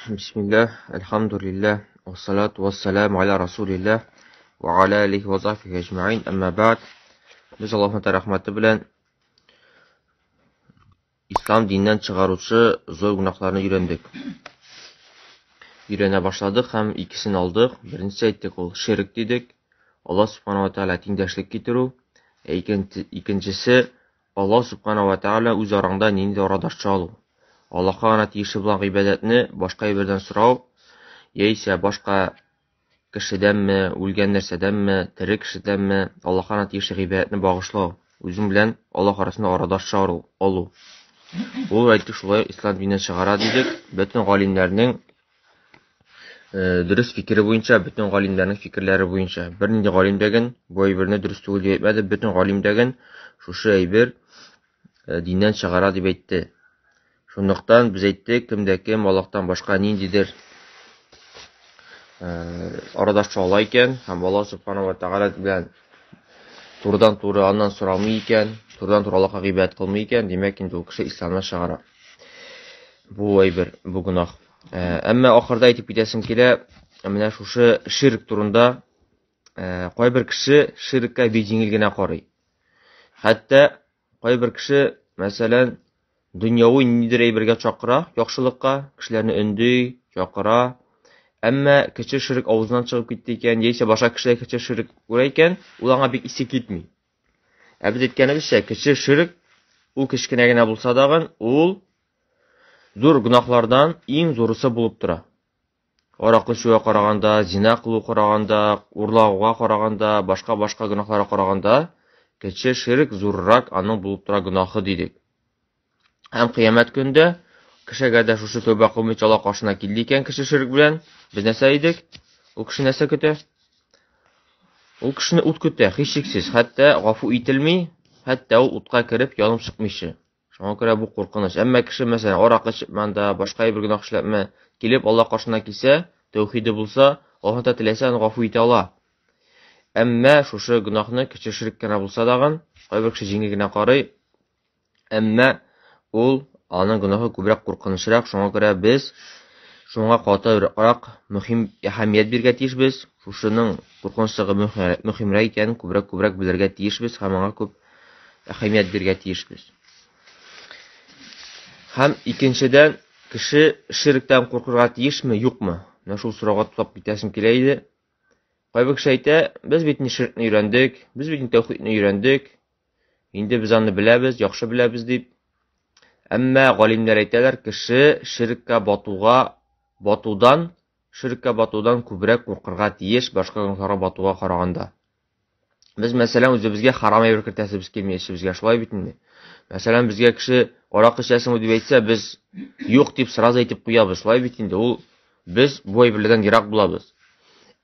Бисмилләһ, әлхәмдүлилләһ, вассалату вассаламу аля расулилләһ ва аля алихи ва сахбихи әҗмәгыйн. Әмма бәгъд. Без Аллаһның рәхмәте белән ислам диненнән чыгаручы зур гөнаһларны өйрәндек. Өйрәнә башладык һәм икесен алдык. Беренчесе әйттек ул ширк дидек. Аллаһ субхана ва тааля тиңдәшлек китерү. Ә икенчесе Аллаһ субхана ва тааля үз араңда нинди арадашчы алу. Аллаһка гына тиешле булган гыйбадәтне башка әйбердән сорау, яисә башка кешедәнме, үлгән нәрсәдәнме, тере кешедәнме, Аллаһка гына тиешле гыйбадәтне багышлау, үзең белән Аллаһ арасында арадашчы алу. Ул әйтте шулай ислам диненнән чыгара дидек. Бөтен галимнәрнең дөрес фикере буенча, бөтен галимнәрнең фикерләре буенча. Бернинди галим дәген бу әйберне дөрес түгел дип әйтмәде, бөтен галим дәген шушы әйбер диннән чыгара дип әйтте. Шунлыктан без әйттек, кем дә кем Аллаһтан башка ниндидер арадашчы ала икән һәм Аллаһ субхана ва тәгалә белән турыдан-туры аннан сорамый икән, турыдан-туры Аллаһка гыйбадәт кылмый икән, димәк инде ул кеше исламнан чыгара. Бу әйбер, бу гөнаһ. Әмма ахырда әйтеп китәсем килә, менә шушы ширк турында кайбер кеше ширккә бик җиңел генә карый. Хәтта кайбер кеше, мәсәлән, дөньяви ниндидер әйбергә чакыра, яхшылыкка, кешеләрне өнди, чакыра. Әмма кече ширк авызыннан чыгып китте икән, яисә башка кешеләр кече ширк күрә икән, ул аңа бик исе китми. Ә без әйткәнебезчә, кече ширк ул кечкенә генә булса дагын, ул зур гөнаһлардан иң зурысы булып тора. Аракы эчүгә караганда, зина кылу караганда, урлауга караганда, башка-башка гөнаһларга караганда, кече ширк зуррак аның булып тора гөнаһы дидек. Һәм кыямәт көндә кеше әгәр дә шушы тәүбә кылмыйча Аллаһ каршына килде икән кече ширк белән, без нәрсә идек? Ул кеше нәрсә көтә? Ул кешене ут көтә, һичшиксез, хәтта гафу ителми, хәтта ул утка кереп янып чыкмыйча. Шуңа күрә бу куркыныч. Әмма кеше, мәсәлән, аракы эчепме анда, башка әйбер гөнаһ эшләпме, килеп Аллаһ каршына килсә, тәүхиде булса, Аллаһ та теләсә аны гафу итә ала. Әмма шушы гөнаһны кече ширк кенә булса дагын, кайбер кеше җиңел генә карый, әмма ул аның гөнаһы күбрәк куркынычрак, шуңа күрә без шуңа катырак мөһим әһәмият бирергә тиешбез. Шушының куркынычлыгы мөһимрәк икәнен күбрәк күбрәк белергә тиешбез һәм аңа күп әһәмият бирергә тиешбез. Һәм икенчедән, кеше ширктән куркырга тиешме, юкмы? Менә шул сорауга туктап китәсем килә иде. Кайбер кеше әйтә, без бит инде ширкне өйрәндек, без бит инде тәүхидне өйрәндек, инде без аны беләбез, яхшы беләбез дип. Әмма галимнәр әйтәләр, кеше ширккә батуга, батудан, ширккә батудан күбрәк куркырга тиеш, башка гөнаһларга батуга караганда. Без, мәсәлән, үзебезгә харам әйбер кертәсебез килми эчебезгә, шулай бит инде. Мәсәлән, безгә кеше аракы эчәсеңме дип әйтсә, без юк дип сразу әйтеп куябыз, шулай бит инде. Ул без бу әйберләрдән ерак булабыз.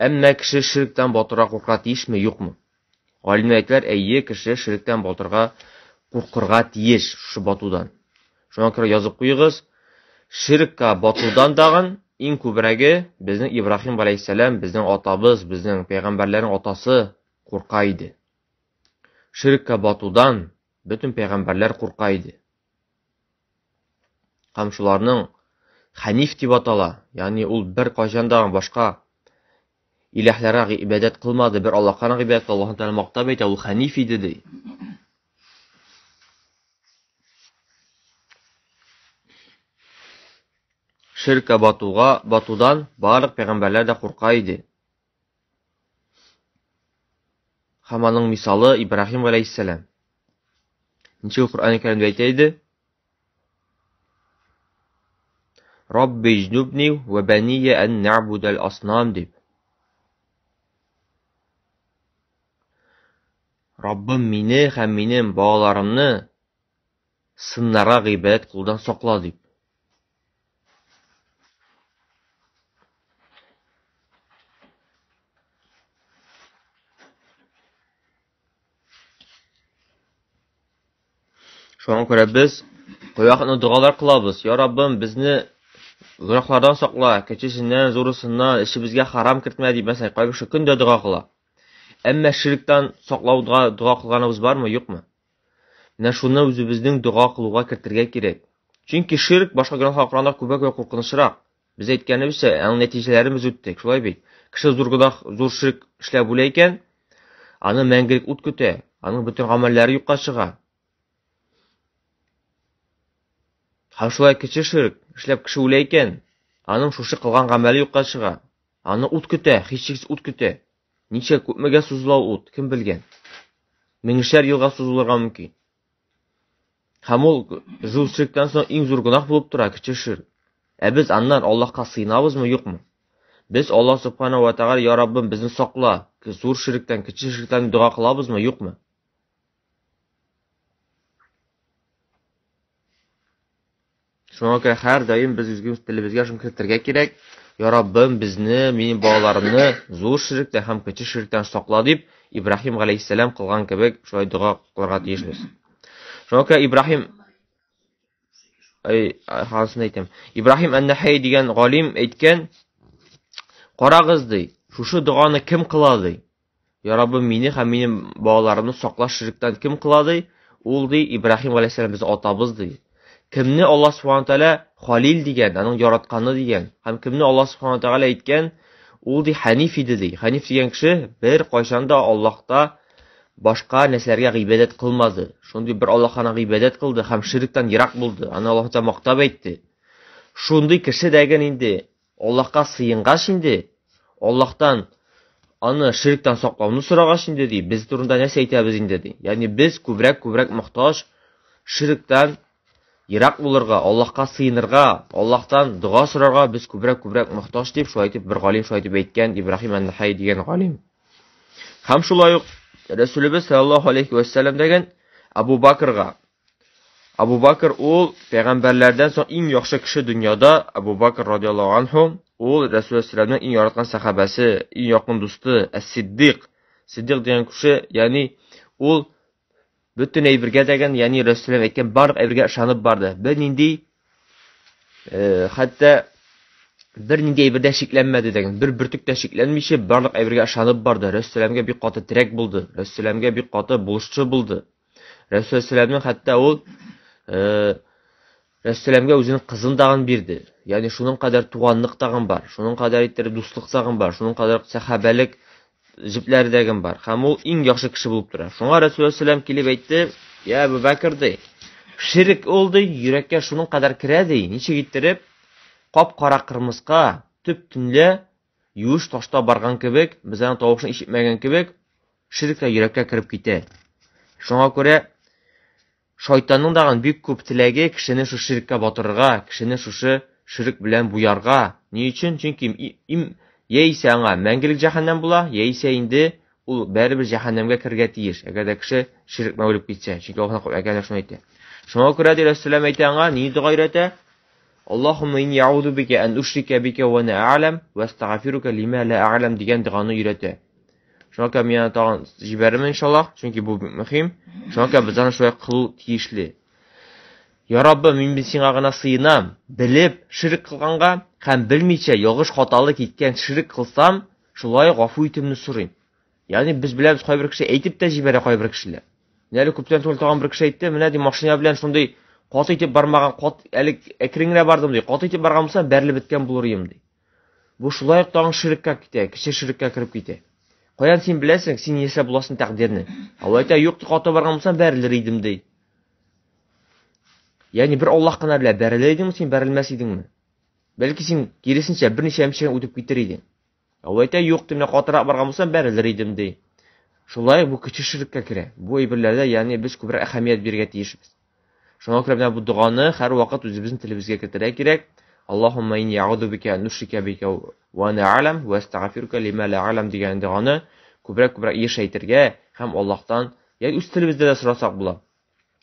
Әмма кеше ширктән батырга курка тиешме, юкмы? Галимнәр әйтәләр, әйе, кеше ширктән батырга куркырга тиеш шушы батудан. Шуңа күрә язып куегыз, ширкка батудан тагын иң күбрәге безнең Ибраһим галәйһиссәлам, безнең атабыз, безнең пәйгамбәрләрнең атасы курка иде. Ширкка батудан бөтен пәйгамбәрләр курка иде. Һәм шуларның Хәниф дип атала, ягъни ул бер кайчан да башка иләһләргә гыйбадәт кылмады, бер Аллаһка гына гыйбадәт кылды. Аллаһ Тәгалә мактап әйтә, ул хәниф иде ди. Ширккә батуга, батудан барлык пәйгамбәрләр дә курка иде. Һәм аның мисалы Ибраһим галәйһиссәлам. Ничек Коръән Кәримдә әйтә иде? Рабби җнубни ва бания ан нa'будал аснам дип. Раббым мине һәм минем балаларымны сыннарга гыйбадәт кылудан сакла дип. Шуңа күрә без кайвакытны догалар кылабыз. Я Раббым, безне гөнаһлардан сакла, кечесеннән, зурысыннан, эшебезгә харам кертмә дип, мәсәлән, кайбер кеше көндә дога кыла. Әмма ширктан саклауга дога кылганыбыз бармы, юкмы? Менә шуны үзебезнең дога кылуга кертергә кирәк. Чөнки ширк башка гөнаһларга караганда күбрәк вә куркынычрак. Без әйткәнебезчә, аның нәтиҗәләрен без үттек, шулай бит. Кеше зур гөнаһ, зур ширк эшләп үлә икән, аны мәңгелек ут көтә, аның бөтен гамәлләре юкка чыга. Һәм шулай кече ширк эшләп кеше үлә икән, аның шушы кылган гамәле юкка чыга. Аны ут көтә, һичшиксез ут көтә. Ничә күпмегә сузыла ул ут, кем белгән? Меңшәр елга сузылырга мөмкин. Һәм ул зур ширктән соң иң зур гөнаһ булып тора, кече ширк. Ә без аннан Аллаһка сыенабызмы, юкмы? Без Аллаһ субхана ва тәгалә, я Раббым, безне сакла, зур ширктән, кече ширктән дога кылабызмы, юкмы? Шуңа күрә һәр даим без үзебез телебезгә шуны кертергә кирәк. Я Раббым, безне, минем балаларымны зур ширктән һәм кече ширктән сакла дип, Ибраһим галәйһиссәлам кылган кебек шулай дога кылырга тиешбез. Шуңа күрә Ибраһим Ай, ханысын әйтәм. Ибраһим ән-Нахай дигән галим әйткән, карагыз ди, шушы доганы кем кыла ди? Я Раббым, мине һәм минем балаларымны сакла ширктән кем кыла ди? Ул ди, Ибраһим галәйһиссәлам безнең атабыз ди. Кемне Аллаһ субхана тәгалә Халил дигән, аның яратканы дигән, һәм кемне Аллаһ субхана тәгалә әйткән, ул ди Хәниф иде ди. Хәниф дигән кеше бер кайчан да Аллаһта башка нәрсәләргә гыйбадәт кылмады. Шундый бер Аллаһка гына гыйбадәт кылды һәм ширктән ерак булды. Аны Аллаһ Тәгалә мактап әйтте. Шундый кеше дәген инде Аллаһка сыенгач инде, Аллаһтан аны ширктән саклауны сорагач инде ди, без турында нәрсә әйтәбез инде ди. Ягъни без күбрәк-күбрәк мохтаҗ ширктән ерак булырга, Аллаһка сыенырга, Аллаһтан дога сорарга без күбрәк-күбрәк мохтаҗ дип, шулай итеп бер галим шулай итеп әйткән, Ибраһим ән-Нахай дигән галим. Һәм шулай ук Рәсүлебез саллаллаһу алейхи вә сәлләм дигән Абу Бакрга Абу Бакр ул пәйгамбәрләрдән соң иң яхшы кеше дөньяда. Абу Бакр радиаллаһу анһу ул Рәсүлуллаһ саллаллаһу иң яраткан сәхабәсе, иң якын дусты, әс-Сиддик. Сиддик дигән кеше, ягъни ул бөтен әйбергә дәген, ягъни Рәсүлуллаһ әйткән барлык әйбергә ышанып барды. Бернинди хәтта бернинди әйбердә шикләнмәде дәген, бер бөртек тә шикләнмичә барлык әйбергә ышанып барды. Рәсүлуллаһка бик каты терәк булды. Рәсүлуллаһка бик каты булышчы булды. Рәсүләмнең хәтта ул Рәсүләмгә үзенең кызын тагын бирде. Ягъни шуның кадәр туганлык тагын бар, шуның кадәр иттереп дуслык тагын бар, шуның кадәр сәхабәлек җепләре дәген бар. Һәм ул иң яхшы кеше булып тора. Шуңа Рәсүләм килеп әйтте: "Я Әбу Бәкр ди, ширк ул ди, йөрәккә шуның кадәр керә ди, ничек иттереп кап-кара кырмыска төп төнлә юеш ташта барган кебек, без аның тавышын ишетмәгән кебек, ширк тә йөрәккә кереп китә. Шуңа күрә шайтанның дагын бик күп теләге кешене шушы ширккә батырырга, кешене шушы ширк белән буярга. Ни өчен? Чөнки им яисә аңа мәңгелек җәһәннәм була, яисә инде ул бәребер җәһәннәмгә керергә тиеш, әгәр дә кеше ширк белән үлеп китсә. Чөнки Аллаһ Коръәндә шуны әйтә. Шуңа күрә ди Рәсүләм әйтә аңа, ни дога өйрәтә? Аллаһумма инни а'уду бика ан ушрика бика ва ана а'лам ва астагфирука лима ла а'лам дигән доганы өйрәтә. Шуңа күрә мин аны тагын җибәрермен иншаллаһ, чөнки бу бик мөһим. Шуңа күрә без аны шулай кылу тиешле. Я Раббым, мин бит сиңа гына сыенам. Белеп ширк кылганга һәм белмичә ялгыш хаталы киткән ширк кылсам, шулай гафу итүемне сорыйм. Ягъни без беләбез, кайбер кеше әйтеп тә җибәрә кайбер кешеләр. Менә әле күптән түгел тагын бер кеше әйтте, менә ди машина белән шундый каты итеп бармаган, кат әле әкрен генә бардым ди. Каты итеп барган булсам, бәрелеп беткән булыр идем ди. Бу шулай ук тагын ширккә китә, кече ширккә кереп китә. Каян син беләсең, син яшәп буласың тәкъдирне? Алла әйтә, юк, каты барган булсам, бәрелер идем ди. Ягъни бер Аллаһ кына белә, бәрелер идеңме син, бәрелмәс идеңме? Бәлки син киресенчә берничә мчәң үтеп китер идең. Ул әйтә, юк, ди, менә катырак барган булсам, бәрелер идем, ди. Шулай бу кече ширккә керә. Бу әйберләрдә, ягъни без күбрәк әһәмият бирергә тиешбез. Шуңа күрә менә бу доганы һәрвакыт үзебезнең телебезгә кертергә кирәк. Аллаһумма инни а'уду бика ан ушрика бика ва ана а'лам ва астагфирука лима ла а'лам дигән доганы күбрәк-күбрәк еш әйтергә һәм Аллаһтан, яки үз телебездә дә сорасак була.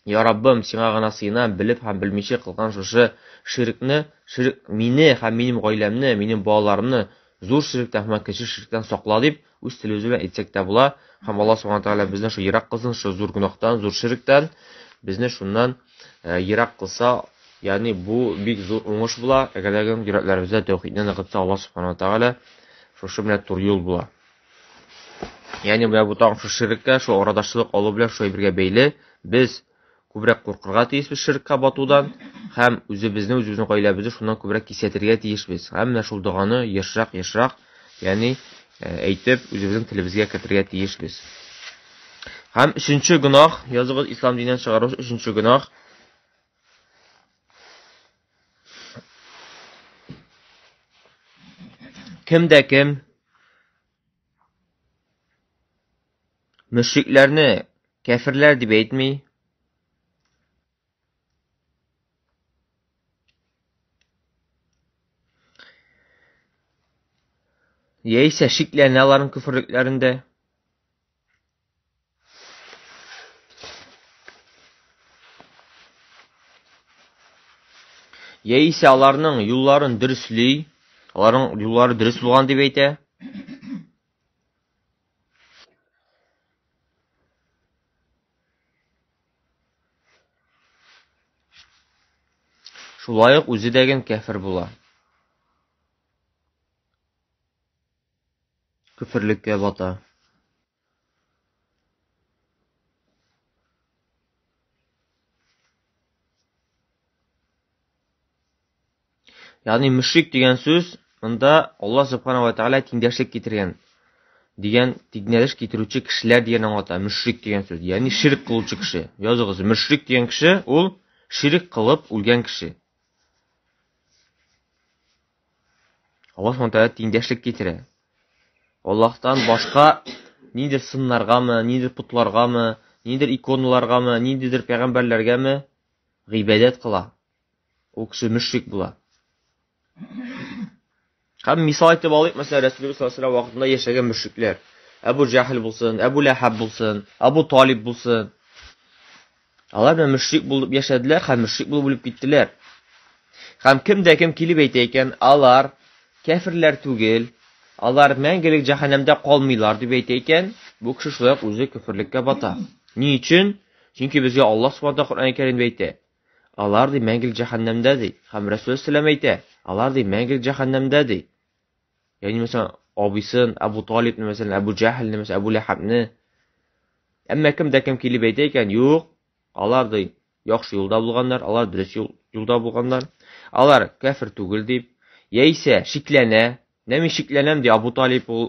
Я Раббым, сиңа гына сыенам, белеп һәм белмичә кылган шушы ширкне, ширк мине һәм минем гаиләмне, минем балаларымны зур ширктән һәм кече ширктән сакла дип, үз телебез белән әйтсәк тә була. Һәм Аллаһ Субхану Тәгалә безне шу ерак кылсын, шу зур гөнаһтан, зур ширктән, безне шуннан ерак кылса, ягъни бу бик зур уңыш була. Әгәр дә йөрәкләребездә тәүхидне ныгытса Аллаһ Субхану Тәгалә, шушы менә туры юл була. Ягъни менә бу тагын шул ширккә, шул арадашчылык алу белән шулай бергә бәйле. Без күбрәк куркырга тиешбез ширккә батудан һәм үзебезне, үзебезнең гаиләбезне шуннан күбрәк кисәтергә тиешбез. Һәм менә шул доганы ешрак-ешрак, ягъни әйтеп, үзебезнең телебезгә кертергә тиешбез. Һәм өченче гөнаһ, языгыз, ислам диненнән чыгаручы өченче гөнаһ. Кем дә кем мөшрикләрне кәферләр дип әйтми, яисә шикләнә аларның көферлекләрендә, яисә аларның юлларын дөресли, аларның юллары дөрес булган дип әйтә. Шулай ук үзе дә ген кәфер була. Көферлеккә бата. Ягъни мөшрик дигән сүз монда Аллаһ субхана ва тааля тиңдәшлек китергән дигән тиңдәш китерүче кешеләр дигән аңлата. Мөшрик дигән сүз, ягъни ширк кылучы кеше. Языгыз, мөшрик дигән кеше ул ширк кылып үлгән кеше. Аллаһ субхана тааля тиңдәшлек китерә. Аллаһтан башка ниндидер сыннаргамы, ниндидер потларгамы, ниндидер иконаларгамы, ниндидер пәйгамбәрләргәме гыйбадәт кыла. Ул кеше мөшрик була. Һәм мисал итеп алыйк, мәсәлән, Рәсүлебез саллаллаһу алейһи вакытында яшәгән мөшрикләр. Әбу Җәһел булсын, Әбу Ләһәб булсын, Абу Талиб булсын. Алар белән мөшрик булып яшәделәр һәм мөшрик булып үлеп киттеләр. Һәм кем дә кем килеп әйтә икән, алар кәферләр түгел, алар мәңгелек җәһәннәмдә калмыйлар дип әйтә икән, бу кеше шулай ук үзе көферлеккә бата. Ни өчен? Чөнки безгә Аллаһ Субхану Коръән Кәримдә әйтә. Алар ди мәңгелек җәһәннәмдә ди. Һәм Рәсүл сәлам әйтә, алар ди мәңгелек җәһәннәмдә ди. Ягъни мәсәлән, абыйсын, Әбу Талибны, мәсәлән, Әбу Җәһелне, мәсәлән, Әбу Ләһәбне. Әмма кем дә кем килеп әйтә икән, юк, алар ди яхшы юлда булганнар, алар дөрес юл, юлда булганнар. Алар кәфер түгел дип, яисә шикләнә, Нә мин шикләнәм ди, Абу Талиб ул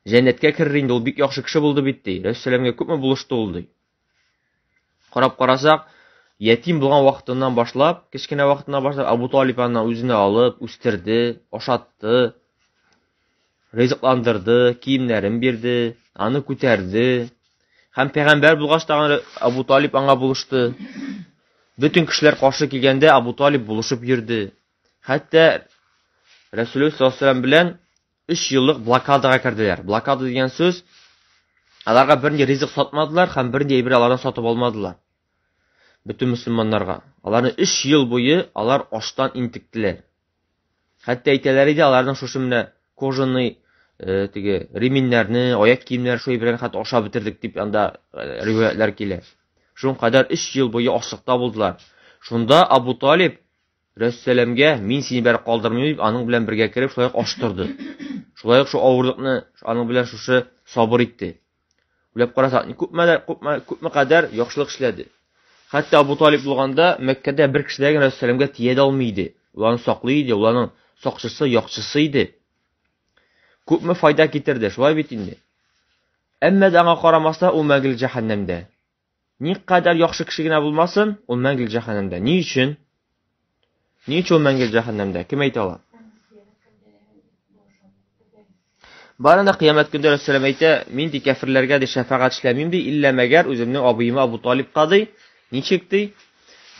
җәннәткә керер инде, ул бик яхшы кеше булды бит ди. Рәсүл күпме булышты ул ди. Карап карасак, ятим булган вакытыннан башлап, кечкенә вакытыннан башлап Абу Талиб аны үзенә алып, үстерде, ашатты, ризыкландырды, киемнәрен бирде, аны күтәрде. Һәм пәйгамбәр булгач тагын Абу Талиб аңа булышты. Бөтен кешеләр каршы килгәндә Абу Талиб булышып йөрде. Хәтта Рәсүлебез саллаллаһу алейһи белән 3 еллык блокадага керделәр. Блокада дигән сүз аларга бернинди ризык сатмадылар һәм бернинди әйбер алардан сатып алмадылар. Бөтен мөселманнарга. Аларны 3 ел буе алар аштан интектеләр. Хәтта әйтәләр иде, аларның шушы менә кожаный э, теге реминнәрне, аяк киемнәр шул әйберләрне хәтта ашап бетердек дип анда э, риваятлар килә. Шуның кадәр 3 ел буе ачлыкта булдылар. Шунда Абу Талиб Рәссәләмгә, мин сине бәр калдырмыйм дип, аның белән бергә кереп, шулай ук аштырды. Шулай ук шу авырлыкны аның белән шушы сабыр итте. Уйлап карасак, күпме, күпме, күпме кадәр яхшылык эшләде. Хәтта Абу Талиб булганда Мәккәдә бер кеше дә генә Рәссәләмгә тия дә алмый иде. Ул аны саклый иде, ул аның сакчысы, якчысы иде. Күпме файда китерде, шулай бит инде. Әмма дә аңа карамастан ул мәңгелек җәһәннәмдә. Никадәр яхшы кеше генә булмасын, ул мәңгелек җәһәннәмдә. Ни өчен? Ни өчен ул мәңгелек җәһәннәмдә? Кем әйтә ала? Барында кыямәт көндә Рәсүлем әйтә, мин ди кәферләргә ди шәфәгать эшләмим ди, иллә мәгәр үземнең абыема Абу Талибка ди. Ничек ди?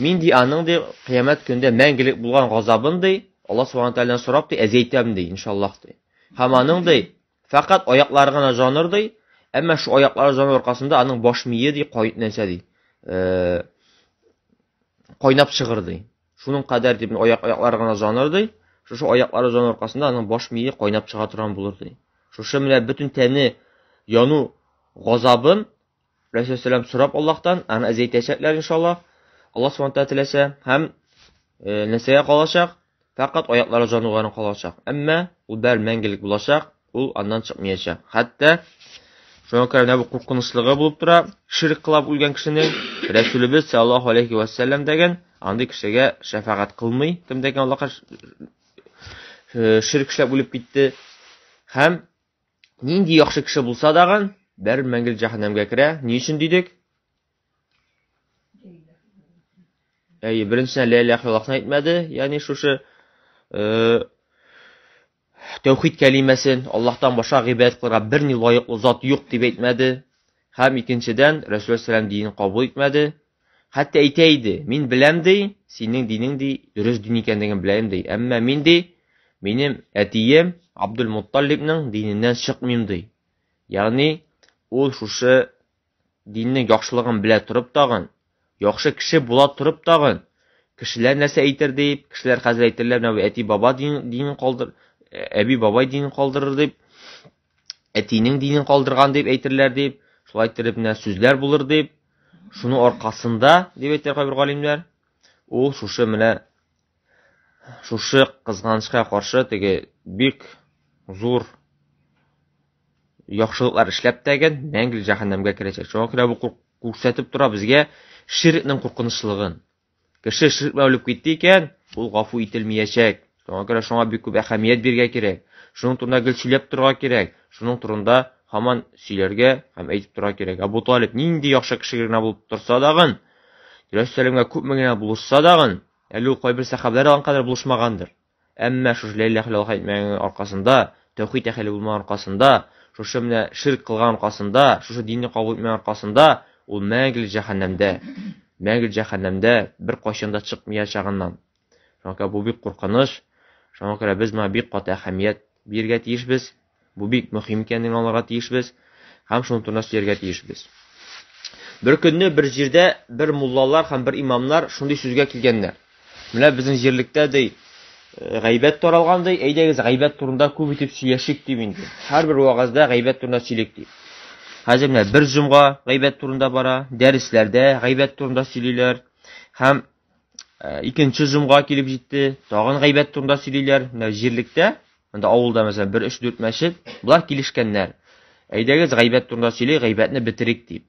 Мин ди аның ди кыямәт көндә мәңгелек булган газабын ди, Аллаһ субхана тәгаләдән сорап ди, әзәйтәм ди, иншаллаһ ди. Һәм аның ди Фәкать аяклары гына җаныр ди, әмма шу аяклары җану аркасында аның баш мие ди, кай нәрсә ди, э, кайнап чыгыр ди. Шуның кадәр дип аяк аяклары гына җаныр ди, шушы аяклары җану аркасында аның баш мие кайнап чыга торган булыр ди. Шушы менә бөтен тәне яну газабын Рәсүл сорап Аллаһтан, аны әзәйтәчәкләр иншаллаһ. Аллаһ субхана тәгалә теләсә һәм э, нәрсәгә калачак? Фәкать аяклары җануганы калачак. Әмма ул бәр мәңгелек булачак, ул аннан чыкмаячак. Хәтта Шуңа күрә менә бу куркынычлыгы булып тора. Ширк кылып үлгән кешенең Рәсүлебез саллаллаһу алейхи ва саллям дигән андый кешегә шәфәгать кылмый, кем дигән Аллаһка ширк эшләп үлеп китте. Һәм нинди яхшы кеше булса дагын, бер мәңгел җәһәннәмгә керә. Ни өчен дидек? Әйе, беренчедән ла илаһа иллаллаһны әйтмәде, ягъни шушы тәүхид кәлимәсен, Аллаһтан башка гыйбадәт кылырга берни лаеклы зат юк дип әйтмәде. Һәм икенчедән, Рәсүл саллаллаһу динен кабул итмәде. Хәтта әйтә иде, мин беләм ди, синең динең ди, дөрес дин икәнлеген беләм ди. Әмма мин ди, минем әтием Абдул Мутталибның диненнән чыкмыйм ди. Ягъни ул шушы диннең яхшылыгын белә торып тагын, яхшы кеше була торып тагын, кешеләр нәрсә әйтер дип, кешеләр хәзер әйтерләр, менә әти баба динен калдыр, әби бабай динен калдырыр дип, әтинең динен калдырган дип әйтерләр дип, шулай иттереп менә сүзләр булыр дип, шуның аркасында дип әйтә кайбер галимнәр, ул шушы менә шушы кызганычка каршы теге бик зур яхшылыклар эшләп тәген мәңгелек җәһәннәмгә керәчәк. Шуңа күрә бу күрсәтеп тора безгә ширкнең куркынычлыгын. Кеше ширк белән үлеп китте икән, ул гафу ителмәячәк. Шуңа күрә шуңа бик күп әһәмият бирергә кирәк. Шуның турында гел сөйләп торырга кирәк. Шуның турында һаман сөйләргә һәм әйтеп торырга кирәк. Абу Талиб нинди яхшы кеше генә булып торса дагын, Рәсүлгә күпме генә булышса дагын, әле ул кайбер сәхабәләр алган кадәр булышмагандыр. Әмма шушы ла илаһа иллаллаһ әйтмәгән аркасында, тәүхид әһеле булмаган аркасында, шушы менә ширк кылган аркасында, шушы динне кабул итмәгән аркасында, ул мәңгелек җәһәннәмдә, мәңгелек җәһәннәмдә бер кайчан да чыкмаячагыннан. Шуңа күрә бу бик куркыныч. Шуңа күрә без моңа бик каты әһәмият бирергә тиешбез. Бу бик мөһим икәнлеген аңларга тиешбез һәм шуның турында сөйләргә тиешбез. Бер көнне бер җирдә бер муллалар һәм бер имамнар шундый сүзгә килгәннәр. Менә безнең җирлектә ди гайбәт таралган ди, әйдәгез гайбәт турында күп итеп сөйләшик дип инде. Һәрбер вәгазьдә гайбәт турында сөйлик дип. Хәзер менә бер җомга гайбәт турында бара, дәресләрдә гайбәт турында сөйлиләр. Һәм икенче җомга килеп җитте, тагын гайбәт турында сөйлиләр. Менә җирлектә, монда авылда мәсәлән бер өч-дүрт мәчет, болар килешкәннәр. Әйдәгез гайбәт турында сөйли, гайбәтне бетерик дип.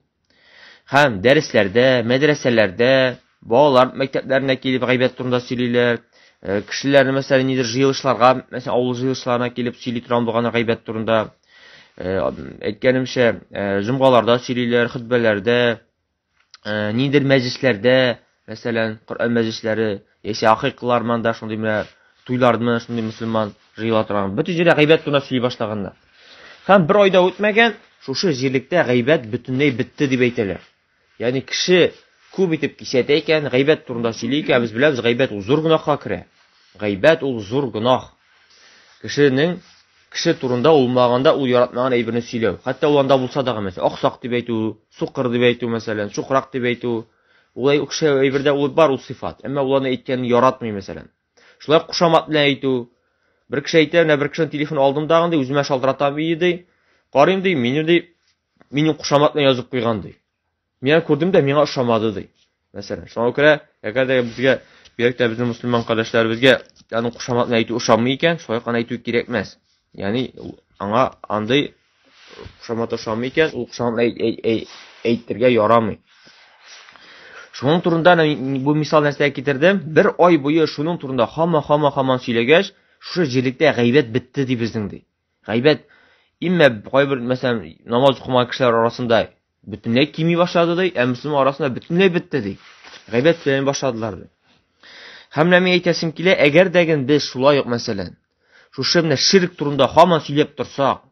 Һәм дәресләрдә, мәдрәсәләрдә, балалар мәктәпләренә килеп гайбәт турында сөйлиләр. Кешеләрне мәсәлән нидер җыелышларга, мәсәлән авыл җыелышларына килеп сөйли торган булганнар гайбәт турында. Әйткәнемчә, җомгаларда сөйлиләр, хөтбәләрдә, ниндидер мәҗлесләрдә, мәсәлән, Коръән мәҗлесләре, яисә акыйклар монда шундый менә туйларны шундый мөселман җыела торган. Бөтен җирдә гайбәт турында сөйли башлаганнар. Һәм бер айда үтмәгән, шушы җирлектә гайбәт бөтенләй бетте дип әйтәләр. Ягъни кеше күп итеп кисәтә икән, гайбәт турында сөйли икән, без беләбез, гайбәт ул зур гөнаһка керә. Гайбәт ул зур гөнаһ. Кешенең кеше турында улмаганда ул яратмаган әйберне сөйләү. Хәтта ул анда булса да, мәсәлән, аксак дип әйтү, сукыр дип әйтү, мәсәлән, чукрак дип әйтү. Ул кеше әйбердә ул бар ул сыйфат. Әмма ул аны әйткәнен яратмый, мәсәлән. Шулай кушамат белән әйтү. Бер кеше әйтә, менә бер кешенең телефон алдым дагын ди, үземә шалтыратам ди, ди. Карыйм ди, мине ди, минем кушамат белән язып куйган ди. Мин күрдем дә, миңа ошамады ди. Мәсәлән, шуңа күрә, әгәр дә безгә, бигрәк тә безнең мөселман кардәшләребезгә аның кушаматын әйтү ошамый икән, шулай ук аны әйтү кирәкмәс. Ягъни аңа андый кушамат ошамый икән, ул кушаматны әйтергә ярамый. Шуның турында бу мисал нәрсәгә китердем? Бер ай буе шуның турында һаман-һаман-һаман сөйләгәч, шушы җирлектә гайбәт бетте ди безнең ди. Гайбәт иммә кайбер, мәсәлән, намаз укымаган кешеләр арасында бөтенләй кими башлады ди, ә мөселман арасында бөтенләй бетте ди. Гайбәт сөйләми башладылар ди. Һәм менә мин әйтәсем килә, әгәр дә без шулай ук, мәсәлән, шушы менә ширк турында һаман сөйләп торсак,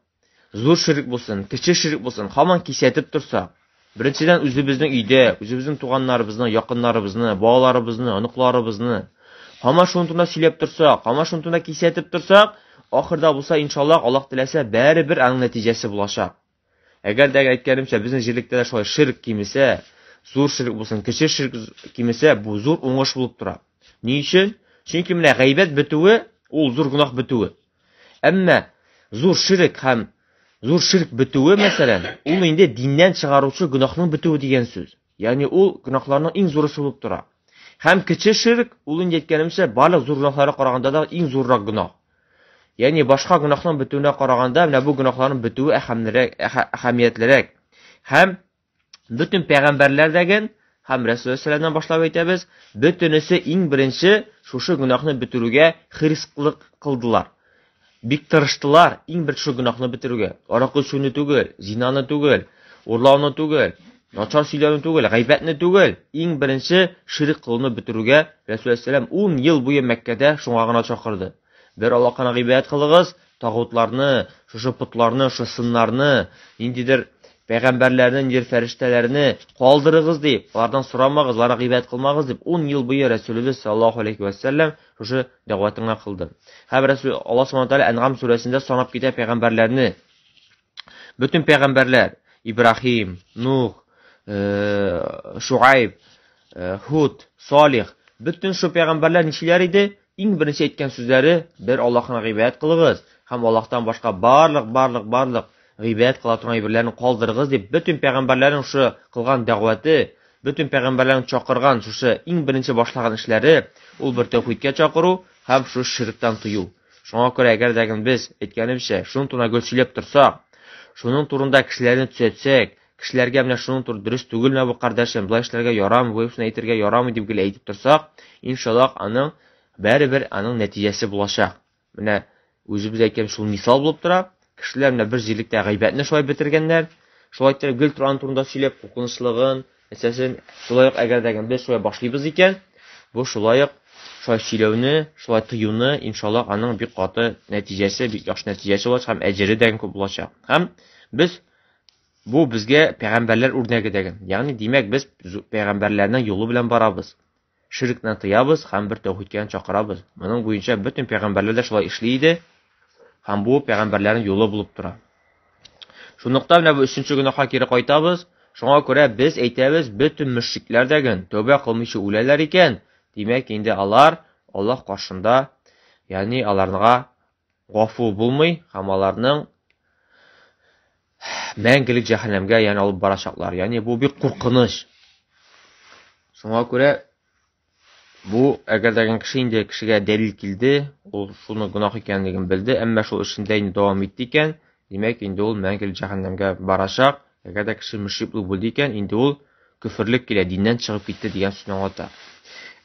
зур ширк булсын, кече ширк булсын, һаман кисәтеп торсак, беренчедән үзебезнең өйдә, үзебезнең туганнарыбызны, якыннарыбызны, балаларыбызны, оныкларыбызны һаман шуның турында сөйләп торсак, һаман шуның турында кисәтеп торсак, ахырда булса, иншаллаһ, Аллаһ теләсә, бәребер аның нәтиҗәсе булачак. Әгәр дә әйткәнемчә, безнең җирлектә дә шулай ширк кимесә, зур ширк булсын, кече ширк кимесә, бу зур уңыш булып тора. Ни өчен? Чөнки менә гайбәт бетүе, ул зур гөнаһ бетүе. Әмма зур ширк һәм зур ширк бетүе, мәсәлән, ул инде диннән чыгаручы гөнаһның бетүе дигән сүз. Ягъни ул гөнаһларның иң зурысы булып тора. Һәм кече ширк, ул инде әйткәнемчә, барлык зур гөнаһларга караганда да иң зуррак гөнаһ. Ягъни башка гөнаһның бетүенә караганда менә бу гөнаһларның бетүе әһәмлерәк, әһәмиятлерәк. Һәм бөтен пәйгамбәрләр дәген һәм Рәсүл сәләмнән башлап әйтәбез, бөтенесе иң беренче шушы гөнаһны бетерүгә хирсклык кылдылар. Бик тырыштылар иң беренче шул гөнаһны бетерүгә. Аракы эчүне түгел, зинаны түгел, урлауны түгел, начар сөйләүне түгел, гайбәтне түгел, иң беренче ширк кылуны бетерүгә Рәсүл сәләм 10 ел буе Мәккәдә шуңа гына чакырды. Бер Аллаһка гына гыйбадәт кылыгыз, тагутларны, шушы потларны, шушы сыннарны, ниндидер пәйгамбәрләрне, ниндидер фәрештәләрне калдырыгыз дип, алардан сорамагыз, аларга гыйбадәт кылмагыз дип 10 ел буе Рәсүлебез саллаллаһу алейхи ва сәлләм шушы дәгъватын гына кылды. Һәм Рәсүл Аллаһ субхану тааля Әнгам сүрәсендә санап китә пәйгамбәрләрне. Бөтен пәйгамбәрләр Ибраһим, Нух, Шуайб, Худ, Салих, бөтен шу пәйгамбәрләр ничеләр иде? Иң беренче әйткән сүзләре: бер Аллаһка гыйбадәт кылыгыз һәм Аллаһтан башка барлык, барлык, барлык гыйбадәт кыла торган әйберләрне калдырыгыз дип, бөтен пәйгамбәрләрнең шушы кылган дәгъвате, бөтен пәйгамбәрләрнең чакырган шушы иң беренче башлаган эшләре ул бер тәүхидкә чакыру һәм шушы ширктән тыю. Шуңа күрә әгәр дә без әйткәнемчә, шуның турында гел сөйләп торсак, шуның турында кешеләрне төзәтсәк, кешеләргә менә шуның туры дөрес түгелме бу, кардәшем, болай эшләргә ярамый, болай шуны әйтергә ярамый дип гел әйтеп торсак, иншаллаһ, аның барыбер аның нәтиҗәсе булачак. Менә үзебез әйткән шул мисал булып тора. Кешеләр менә бер җирлектә гайбәтне шулай бетергәннәр. Шулай итеп гел торган турында сөйләп, куркынычлыгын, нәрсәсен, шулай ук әгәр дә без шулай башлыйбыз икән, бу шулай ук шулай сөйләүне, шулай тыюны, иншаллаһ, аның бик каты нәтиҗәсе, бик яхшы нәтиҗәсе булачак һәм әҗере дә күп булачак. Һәм без бу безгә пәйгамбәрләр үрнәге дәген. Ягъни, димәк, без пәйгамбәрләрнең юлы белән барабыз. Ширкне тыябыз һәм бер тәүхидкә чакырабыз. Моның буенча бөтен пәйгамбәрләр дә шулай эшли иде. Һәм бу пәйгамбәрләрнең юлы булып тора. Шунлыктан менә бу өченче гөнаһка кире кайтабыз. Шуңа күрә без әйтәбез, бөтен мөшрикләр дә ген тәүбә кылмыйча үләләр икән, димәк инде алар Аллаһ каршында, ягъни аларга гафу булмый һәм аларның мәңгелек җәһәннәмгә янә алып барачаклар. Ягъни бу бик куркыныч. Шуңа күрә бу әгәр дә кеше инде кешегә дәлил килде, ул шуны гөнаһ икәнлеген белде, әмма шул эшендә инде дәвам итте икән, димәк инде ул мәңгелек җәһәннәмгә барачак. Әгәр дә кеше мөшрик булып үлде икән, инде ул көферлек килә, диннән чыгып китте дигән сүзне аңлата.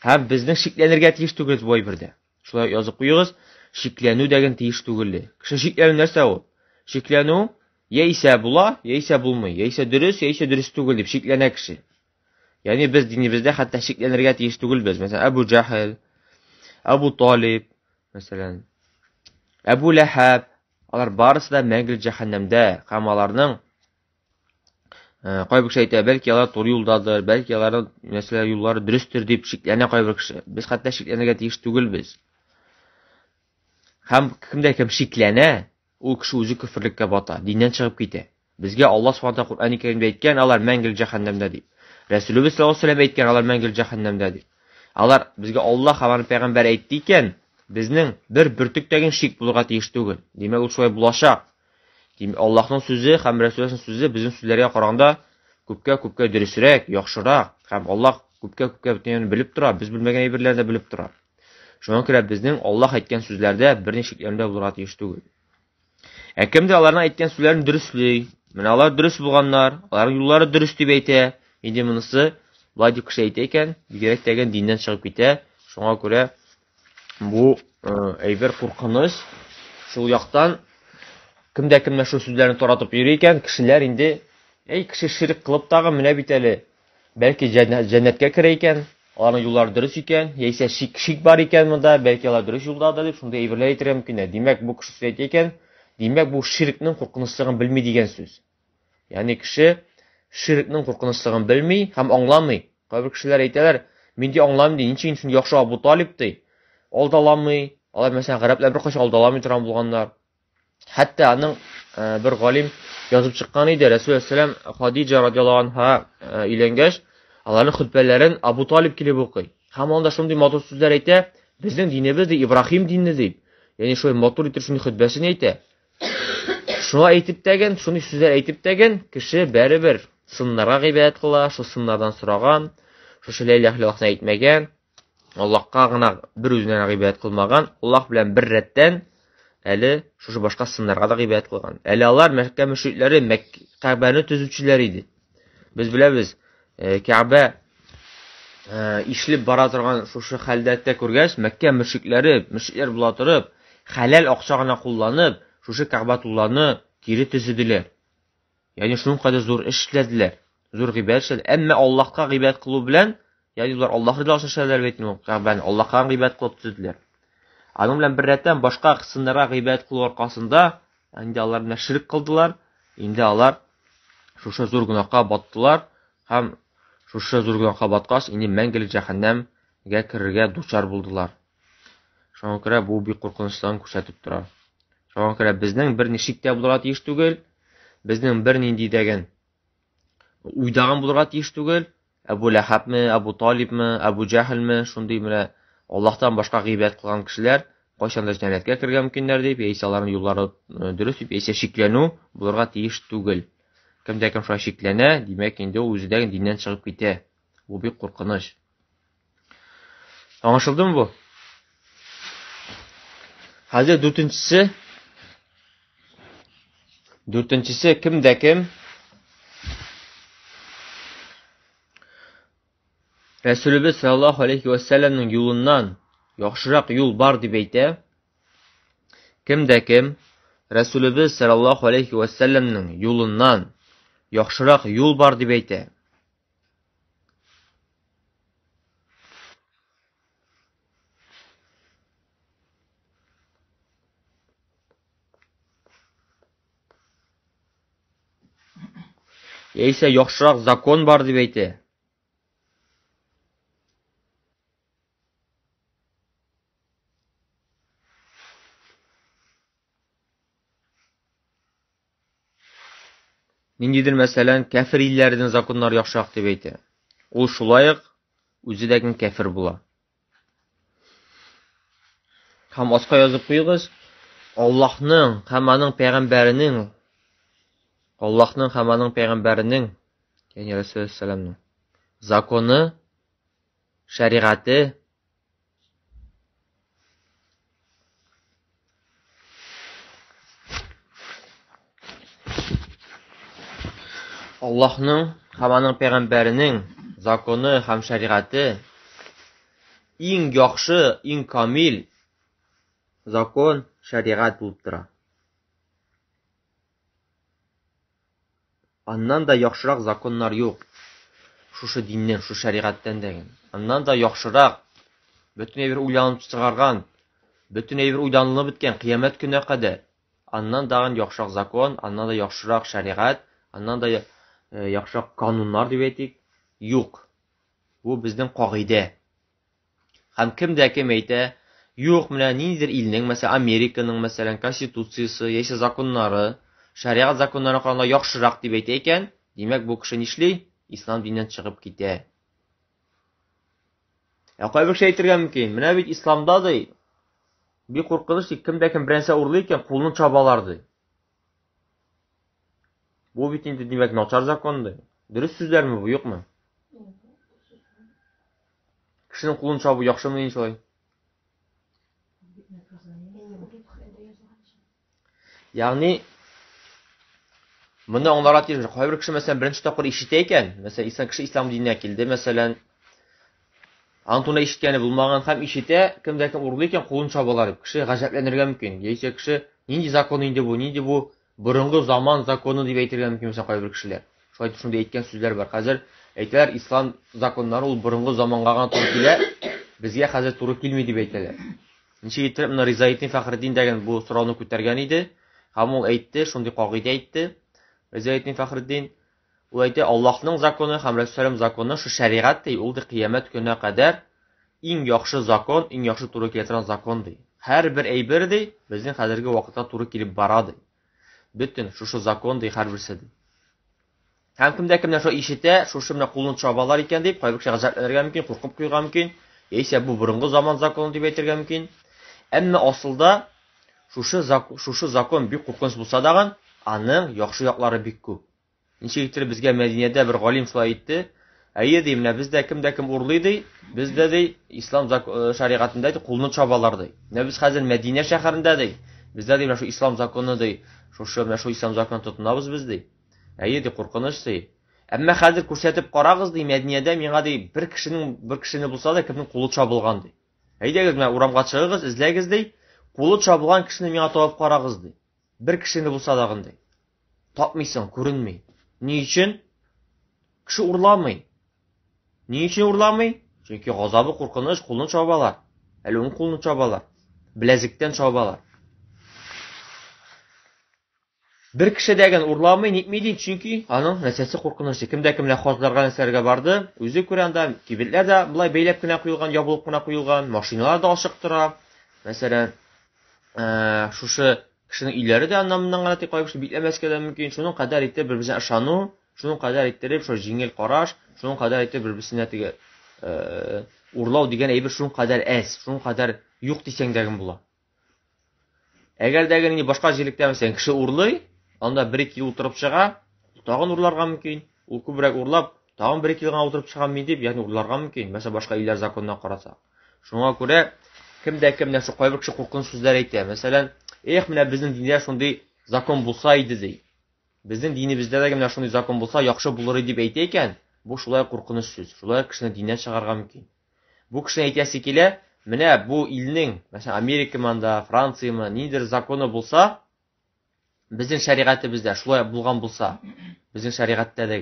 Һәм безнең шикләнергә тиеш түгел бу әйбердә. Шулай язып куегыз, шикләнү дәген тиеш түгел. Кеше шикләнү нәрсә ул? Шикләнү яисә була, яисә булмый, яисә дөрес, яисә дөрес түгел дип шикләнә кеше. Ягъни без динебездә хәтта шикләнергә тиеш түгелбез. Мәсәлән, Әбу Җахил, Әбу Талиб, мәсәлән, Әбу Ләһәб, алар барысы да мәңгелек җәһәннәмдә һәм аларның кайбер кеше әйтә, бәлки алар туры юлдадыр, бәлки аларның нәрсәләр юллары дөрестер дип шикләнә кайбер кеше. Без хәтта шикләнергә тиеш түгелбез. Һәм кемдә кем шикләнә, ул кеше үзе көферлеккә бата, диннән чыгып китә. Безгә Аллаһ Субхану тааля Коръән Кәримдә әйткән, алар мәңгелек җәһәннәмдә дип. Рәсүлебез саллаллаһу алейһи вәсәлләм әйткән, алар мәңгелек җәһәннәмдә дип. Алар безгә Аллаһ һәм аның пәйгамбәре әйтте икән, безнең бер бөртек тә шик булырга тиеш түгел. Димәк, ул шулай булачак. Димәк, Аллаһның сүзе һәм Рәсүлебезнең сүзе безнең сүзләргә караганда күпкә-күпкә дөресрәк, яхшырак һәм Аллаһ күпкә-күпкә бөтен белеп тора, без белмәгән әйберләрне дә белеп тора. Шуңа күрә безнең Аллаһ әйткән сүзләрдә берничек шикләнү булырга тиеш түгел. Ә кемдер аларның әйткән сүзләрен дөресли, менә алар дөрес булганнар, аларның юллары дөрес дип әйтә. Инде монысы болай дип кеше әйтә икән, бигрәк тә диннән чыгып китә. Шуңа күрә бу әйбер куркыныч. Шул яктан кемдә кемнәр шул сүзләрне таратып йөри икән, кешеләр инде, әй, кеше ширк кылып тагы менә бит әле, бәлки җәннәткә керә икән, аларның юллары дөрес икән, яисә шик, шик бар икән монда, бәлки алар дөрес юлдадыр дип, шундый әйберләр әйтергә мөмкин. Димәк, бу кеше сүз әйтә икән, димәк, бу ширкнең куркынычлыгын белми дигән сүз. Ягъни кеше ширкнең куркынычлыгын белми һәм аңламый. Кайбер кешеләр әйтәләр, мин ди аңламыйм ди, ничек инде шундый яхшы Абу Талиб ди. Алдаламый. Алар мәсәлән гарәпләр беркайчан алдаламый торган булганнар. Хәтта аның бер галим язып чыккан иде, Рәсүл алейһиссәлам Хадиҗа радиаллаһу анһа өйләнгәч, аларның хөтбәләрен Абу Талиб килеп укый. Һәм анда шундый матур сүзләр әйтә, безнең динебез ди Ибраһим дине дип. Ягъни шулай матур итеп шундый хөтбәсен әйтә. Шуңа әйтеп тәген, шундый сүзләр әйтеп тәген, кеше бәребер сыннарга гыйбадәт кыла, шул сыннардан сораган, шушы ла илаһ иллаллаһны әйтмәгән, Аллаһка гына бер үзенә гыйбадәт кылмаган, Аллаһ белән бер рәттән әле шушы башка сыннарга да гыйбадәт кылган. Әле алар Мәккә мөшрикләре, Кәгъбәне төзүчеләр иде. Без беләбез, Кәгъбә ишелеп бара торган шушы хәлдә күргәч, Мәккә мөшрикләре, мөшрикләр була торып, хәләл акча гына кулланып, шушы Кәгъбәтулланы кире төзеделәр. Ягъни шуның кадәр зур эш эшләделәр, зур гыйбадәт эшләделәр. Әмма Аллаһка гыйбадәт кылу белән, ягъни алар Аллаһ ризалыгы өчен эшләделәр бит инде, Кәгъбәне Аллаһка гыйбадәт кылып төзеделәр. Аның белән беррәттән башка сыннарга гыйбадәт кылу аркасында инде алар менә ширк кылдылар, инде алар шушы зур гөнаһка баттылар һәм шушы зур гөнаһка баткач, инде мәңгелек җәһәннәмгә керергә дучар булдылар. Шуңа күрә бу бик куркынычлыгын күрсәтеп тора. Шуңа күрә безнең бер ничек тә булырга тиеш түгел, безнең бер нинди дәген уйдаган булырга тиеш түгел. Әбу Ләһабме, Әбу Талибме, Әбу Җәһелме, шундый менә Аллаһтан башка гыйбадәт кылган кешеләр кайчан да җәннәткә керергә мөмкиннәр дип, яисә аларның юллары дөрес дип, яисә шикләнү булырга тиеш түгел. Кем дә кем шулай шикләнә, димәк инде ул үзе дә диннән чыгып китә. Бу бик куркыныч. Аңлашылдымы бу? Хәзер дүртенчесе. Дүртенчесе кем дә кем Рәсүлебез саллаллаһу алейхи ва сәлламның юлыннан яхшырак юл бар дип әйтә. Кем дә кем Рәсүлебез саллаллаһу алейхи ва сәлламның юлыннан яхшырак юл бар дип әйтә. Яисә яхшырак закон бар дип әйтә. Ниндидер, мәсәлән, кәфер илләренең законнары яхшырак дип әйтә. Ул шулай ук үзе дә кәфер була. Һәм аска язып куегыз, Аллаһның һәм аның пәйгамбәренең Аллаһның һәм аның пәйгамбәренең, ягъни Расулуллаһ законы, шәригате Аллаһның һәм аның пәйгамбәренең законы һәм шәригате иң яхшы, иң камил закон, шәригать булып тора. Аннан да яхшырак законнар юк. Шушы диннең, шушы шәригатьтән дә. Аннан да яхшырак, бөтен әйбер уйланып чыгарган, бөтен әйбер уйланылып беткән кыямәт көненә кадәр. Аннан дагын яхшырак закон, аннан да яхшырак шәригать, аннан да яхшырак кануннар дип әйтик, юк. Бу безнең кагыйдә. Һәм кем дә кем әйтә, юк, менә ниндидер илнең, мәсәлән, Американың, мәсәлән, конституциясе яисә законнары, шәригать законнарына караганда яхшырак дип әйтә икән, димәк, бу кеше нишли? Ислам диненнән чыгып китә. Ә кайбер кеше әйтергә мөмкин, менә бит исламда ди, бик куркыныч ди, кем дә кем берәрсә урлый икән, кулын чабалар ди. Бу бит инде, димәк, начар закон ди. Дөрес сүзләрме бу, юкмы? Кешенең кулын чабу яхшымы инде шулай? Ягъни моны аңларга тиеш. Кайбер кеше мәсәлән беренче тапкыр ишетә икән, мәсәлән, ислам кеше ислам диненә килде, мәсәлән, аның турында ишеткәне булмаган һәм ишетә, кем дә кем урлый икән, кулын чабалар дип. Кеше гаҗәпләнергә мөмкин. Яисә кеше нинди закон инде бу, нинди бу борынгы заман законы дип әйтергә мөмкин, мәсәлән, кайбер кешеләр. Шулай итеп шундый әйткән сүзләр бар. Хәзер әйтәләр, ислам законнары ул борынгы заманга гына туры килә, безгә хәзер туры килми дип әйтәләр. Ничек итеп менә Ризаэтдин Фәхретдин дигән бу сорауны күтәргән иде. Һәм ул әйтте, шундый кагыйдә әйтте. Ризаэтдин Фәхретдин ул әйтте, Аллаһның законы һәм Рәсүлем законы шу шәригать ди, ул ди кыямәт көненә кадәр иң яхшы закон, иң яхшы туры килә торган закон ди. Һәрбер әйбер ди, безнең хәзерге вакытта туры килеп бара ди. Бөтен шушы закон ди һәрберсе ди. Һәм кемдә кемнәр шулай ишетә, шушы менә кулын чабалар икән дип, кайбер кеше гаҗәпләнергә мөмкин, куркып куярга мөмкин, яисә бу борынгы заман законы дип әйтергә мөмкин. Әмма асылда шушы шушы закон бик куркыныч булса дагын, аның яхшы яклары бик күп. Ничек итеп безгә Мәдинәдә бер галим шулай әйтте, әйе ди, менә бездә кем дә кем урлый ди, бездә ди, ислам шәригатендә ди, кулны чабалар ди. Менә без хәзер Мәдинә шәһәрендә ди. Бездә ди менә шу ислам законы ди, шушы менә шу ислам законын тотынабыз без ди. Әйе ди, куркыныч ди. Әмма хәзер күрсәтеп карагыз ди, Мәдинәдә миңа ди бер кешенең бер кешене булса да кемнең кулы чабылган ди. Әйдәгез менә урамга чыгыгыз, эзләгез ди. Кулы чабылган кешене миңа табып карагыз ди. Бер кешене булса да ди. Тапмыйсың, күренми. Ни өчен? Кеше урламый. Ни өчен урламый? Чөнки газабы куркыныч, кулын чабалар. Әле уң кулын чабалар. Беләзектән чабалар. Бер кеше дәген урламый, нитми ди, чөнки аның нәрсәсе куркыныч. Кемдә кем менә хаҗларга нәрсәләргә барды, үзе күрә анда кибетләр дә болай бәйләп кенә куелган, ябылып кына куелган, машиналар да ачык тора. Мәсәлән, шушы кешенең өйләре дә аннан моннан гына тик кайбер кеше бикләмәскә дә мөмкин. Шуның кадәр итеп бер-берсенә ышану, шуның кадәр иттереп шул җиңел караш, шуның кадәр итеп бер-берсенә теге урлау дигән әйбер шуның кадәр әз, шуның кадәр юк дисәң дә була. Әгәр дә инде башка җирлектә мәсәлән кеше урлый, анда бер-ике ел утырып чыга, тагын урларга мөмкин. Ул күбрәк урлап, тагын бер-ике ел гына утырып чыгам мин дип, ягъни урларга мөмкин. Мәсәлән, башка илләр законына карасак. Шуңа күрә кем дә кем нәрсә кайбер кеше куркыныч сүзләр әйтә. Мәсәлән, эх, менә безнең диндә шундый закон булса иде ди. Безнең динебездә дә менә шундый закон булса, яхшы булыр иде дип әйтә икән, бу шулай куркыныч сүз. Шулай кешене диннән чыгарга мөмкин. Бу кешенең әйтәсе килә, менә бу илнең, мәсәлән, Америкамы анда, Франциямы, ниндидер законы булса, безнең шәригатебездә шулай булган булса, безнең шәригатьтә дә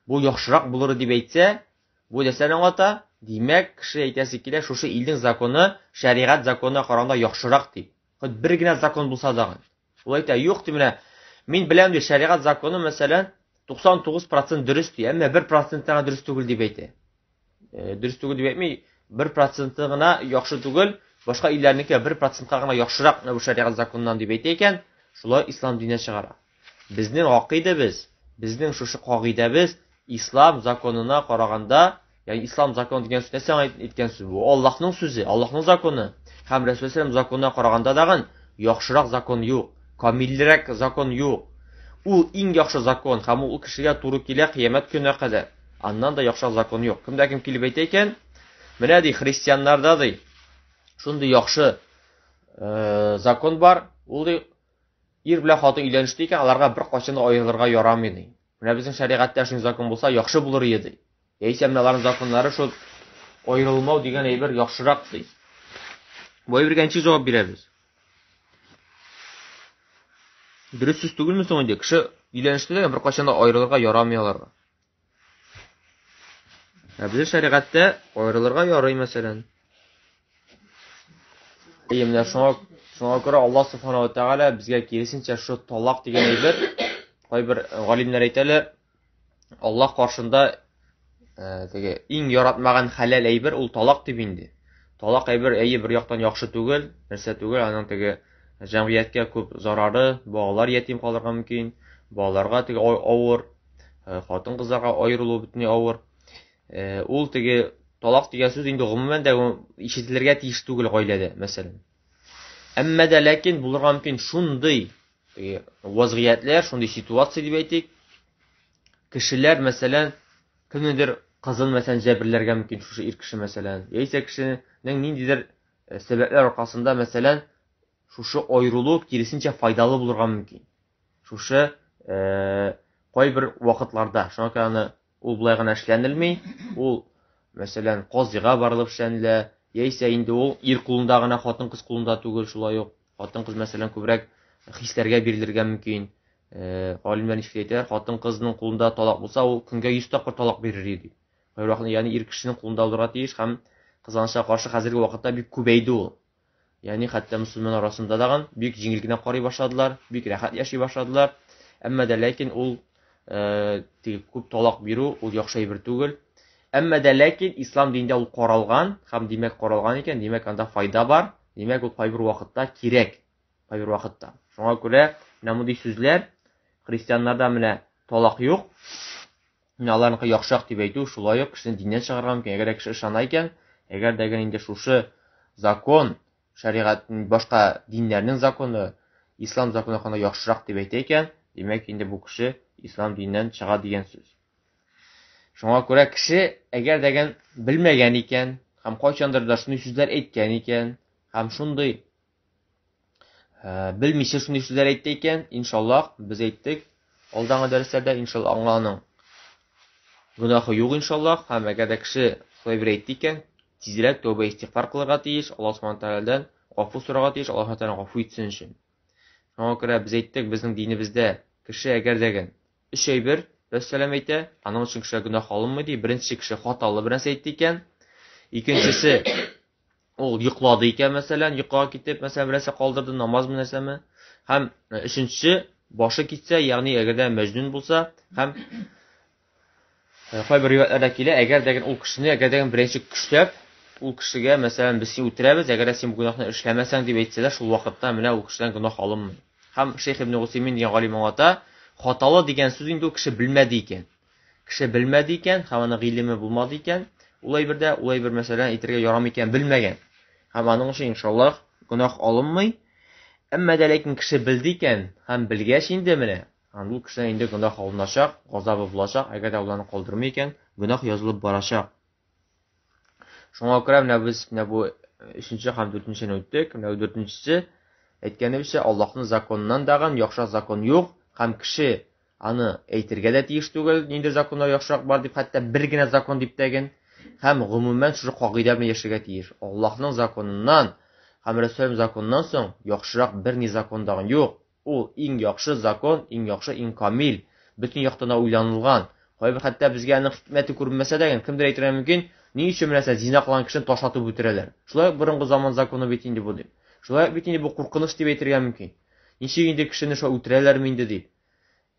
бу яхшырак булыр дип әйтсә, бу нәрсәне аңлата? Димәк, кеше әйтәсе килә, шушы илнең законы шәригать законына караганда яхшырак дип. Хоть бер генә закон булса да. Ул әйтә, юк ди менә, мин беләм ди, шәригать законы, мәсәлән, 99% дөрес ди, әмма 1% гына дөрес түгел дип әйтә. Дөрес түгел дип әйтми, 1% гына яхшы түгел, башка илләрнеке 1%-ка гына яхшырак бу шәригать законыннан дип әйтә икән, шулай ислам диненә чыгара. Безнең гакыйдәбез, безнең шушы кагыйдәбез ислам законына караганда, ягъни ислам законы дигән сүз нәрсә әйткән сүз бу? Аллаһның сүзе, Аллаһның законы һәм Рәсүл законына караганда дагын яхшырак закон юк, камилрәк закон юк. Ул иң яхшы закон һәм ул кешегә туры килә кыямәт көненә кадәр. Аннан да яхшырак закон юк. Кемдә кем килеп әйтә икән, менә ди христианнарда ди шундый яхшы закон бар, ул ди ир белән хатын өйләнеште икән, аларга бер кайчан да аерылырга ярамый ди. Менә безнең шәригатьтә шундый закон булса, яхшы булыр иде ди. Яисә менә аларның законнары шул аерылмау дигән әйбер яхшырак ди. Бу әйбергә ничек җавап бирәбез? Дөрес сүз түгелме соң инде? Кеше өйләнеште дә бер кайчан да аерылырга ярамый аларга. Ә безнең шәригатьтә аерылырга ярый, мәсәлән. Әйе, менә шуңа күрә Аллаһ субхана ва тәгалә безгә киресенчә шул талак дигән әйбер, кайбер галимнәр әйтәләр, Аллаһ каршында теге иң яратмаган хәләл әйбер ул талак дип инде. Талак әйбер әйе бер яктан яхшы түгел, нәрсә түгел, аның теге җәмгыятькә күп зарары, балалар ятим калырга мөмкин, балаларга теге авыр, хатын-кызларга аерылу бөтенләй авыр. Ул теге талак дигән сүз инде гомумән дә ишетелергә тиеш түгел гаиләдә, мәсәлән. Әмма дә ләкин булырга мөмкин шундый теге вазгыятьләр, шундый ситуация дип әйтик. Кешеләр, мәсәлән, кемнедер кызын, мәсәлән, җәберләргә мөмкин шушы ир кеше, мәсәлән, яисә кешенең ниндидер сәбәпләр аркасында, мәсәлән, шушы аерылу киресенчә файдалы булырга мөмкин. Шушы кайбер вакытларда, шуңа күрә аны ул болай гына эшләнелми, ул, мәсәлән, казыйга барылып эшләнелә, яисә инде ул ир кулында гына, хатын-кыз кулында түгел, шулай ук. Хатын-кыз, мәсәлән, күбрәк хисләргә бирелергә мөмкин. Галимнәр ничек әйтәләр, хатын-кызның кулында талак булса, ул көнгә 100 тапкыр талак бирер иде. Кайбер вакытта, ягъни ир кешенең кулында булырга тиеш һәм кызганычка каршы хәзерге вакытта бик күбәйде ул. Ягъни хәтта мөселман арасында дагын бик җиңел генә карый башладылар, бик рәхәт яши башладылар. Әмма дә ләкин ул теге күп талак бирү ул яхшы әйбер түгел. Әмма дә ләкин ислам динендә ул каралган һәм димәк каралган икән, димәк анда файда бар, димәк ул кайбер вакытта кирәк, кайбер вакытта. Шуңа күрә менә мондый сүзләр христианнарда менә талак юк, менә аларныкы яхшырак дип әйтү шулай ук кешене диннән чыгарырга мөмкин. Әгәр кеше ышана икән, әгәр дә инде шушы закон, шәригать, башка диннәрнең законы, ислам законы хакында яхшырак дип әйтә икән, димәк инде бу кеше ислам диненнән чыга дигән сүз. Шуңа күрә кеше әгәр дә белмәгән икән һәм кайчандыр да шундый сүзләр әйткән икән һәм шундый Белмичә шундый сүзләр әйтте икән, иншаллаһ, без әйттек, алдагы дәресләрдә, иншаллаһ, аңа аның гөнаһы юк, иншаллаһ, һәм әгәр дә кеше шулай бер әйтте икән, тизрәк тәүбә истигъфар кылырга тиеш, Аллаһ субхана тәгаләдән гафу сорарга тиеш, Аллаһ тәгалә гафу итсен өчен. Шуңа күрә без әйттек, безнең динебездә кеше әгәр дә өч әйбер, Рәсәләм әйтә, аның өчен кешегә гөнаһ алынмый ди. Беренче кеше хаталы бер нәрсә әйтте икән, икенчесе ул йоклады икән, мәсәлән, йокыга китеп, мәсәлән, берәрсе калдырды, намазмы, нәрсәме. Һәм өченчесе, башы китсә, ягъни әгәр дә мәҗнүн булса, һәм кайбер риваятларда килә, әгәр дә ул кешене, әгәр дә беренче көчләп, ул кешегә, мәсәлән, без сине үтерәбез, әгәр дә син бу гөнаһны эшләмәсәң, дип әйтсәләр, шул вакытта менә ул кешедән гөнаһ алынмый. Һәм Шейх Ибн Гусеймин дигән галим аңлата, хаталы дигән сүз инде ул кеше белмәде икән. Кеше белмәде икән, һәм аның гыйлеме булмады икән, ул әйбердә, ул әйбер мәсәлән әйтергә ярамый икән, белмәгән. Һәм аның өчен иншаллаһ гөнаһ алынмый. Әмма дә ләкин кеше белде икән, һәм белгәч инде менә, һәм ул кешедән инде гөнаһ алыначак, газабы булачак, әгәр дә ул аны калдырмый икән, гөнаһ язылып барачак. Шуңа күрә менә без менә бу өченче һәм дүртенчене үттек. Менә бу дүртенчесе, әйткәнебезчә, Аллаһның законыннан дагын яхшырак закон юк, һәм кеше аны әйтергә дә тиеш түгел, нинди законнар яхшырак бар дип, хәтта бер генә закон дип тәген, һәм гомумән шушы кагыйдә белән яшәргә тиеш. Аллаһның законыннан һәм Рәсүлем законыннан соң яхшырак бер ни закон дагын юк. Ул иң яхшы закон, иң яхшы, иң камил, бөтен яктан да уйланылган. Кайбер хәтта безгә аның хикмәте күренмәсә дә, кемдер әйтергә мөмкин, ни өчен менә зина кылган кешене ташлатып үтерәләр? Шулай ук борынгы заман законы бит инде бу дип. Шулай ук бит инде бу куркыныч дип әйтергә мөмкин. Ничек инде кешене шулай үтерәләрме инде дип.